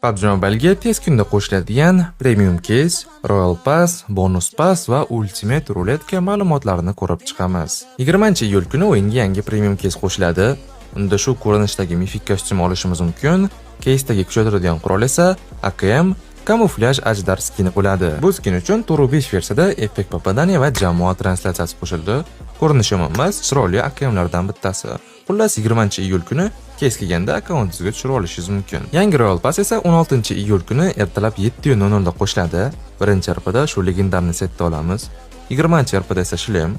PUBG Mobile'ga tez kunda qo'shiladigan Premium Case, Royal Pass, Bonus Pass va Ultimate Ruletka ma'lumotlarini ko'rib chiqamiz. 20-iyul kuni o'yinga yangi Premium Case qo'shiladi. Unda shu ko'rinishdagi mifik kostyum olishimiz mumkin. Case'dagi kuchaytiradigan qurol esa AKM kamuflyaj ajdar skini bo'ladi. Bu skin uchun 4.5 versiyada эффект попадания va jamoa translyatsiyasi qo'shildi. Ko'rinishi yomon emas, chiroyli AKMlardan bittasi. Xullas, 20-iyul kuni case kelganda akkauntingizga tushirib olishingiz mumkin. Yangi Royal Pass esa 16-iyul kuni ertalab 7:00 da qo'shiladi. Birinchi RPda shu легендарный setni olamiz. 20-RPda esa shlem,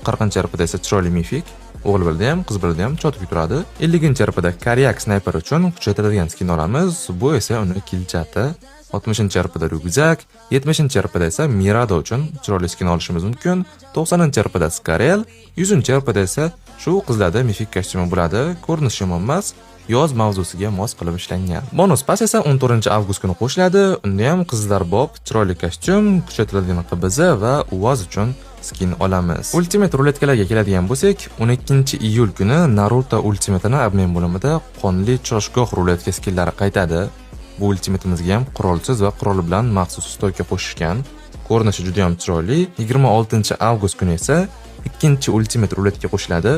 40-RPda esa chiroyli mifik, o'g'il bolada ham, qiz bolada ham чётко turadi. 50-RPda Karyak snayper uchun kuchaytiradigan skin olamiz. Bu esa uni kilchati. 60-RPda ryukzak, 70-RPda esa Mirado uchun chiroyli skin olishimiz mumkin. 90-RPda Skarel, 100-RPda esa shu qizlarda mifik kostyumi bo'ladi. Ko'rinishi yomon emas, yoz mavzusiga mos qilib ishlangan. Bonus pass esa 14-avgust kuni qo'shiladi. Unda ham qizlar bop chiroyli kostyum, kuchaytirilgan QBZ va UAZ uchun skin olamiz. Ultimate ruletkalarga keladigan bo'lsak, 12-iyul kuni Naruto Ultimate'ini обмен bo'limida qonli choshgoh ruletka skinlari qaytadi. Bu ultimatimizga ham qurolsiz va qurol bilan maxsus стойка qo'shishgan. Ko'rinishi juda ham chiroyli. 26-avgust kuni esa ikkinchi ultimate ruletka qo'shiladi.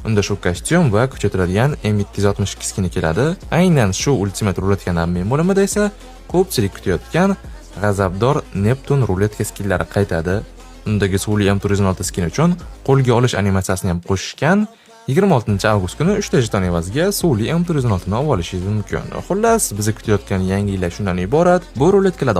Unda shu kostyum va kuchaytiradigan M762 skini keladi. Aynan shu ultimate ruletkani обмен bo'limida esa ko'pchilik kutayotgan g'azabdor Neptun ruletka skinlari qaytadi. Undagi suvli M416 skin uchun qo'lga olish animatsiyasini ham qo'shishgan. 26-avgust kuni 3 ta jeton evaziga suvli M416 ni olib olishingiz mumkin. Xullas, bizni kutayotgan yangiliklar shundan iborat. Bu ruletkalarda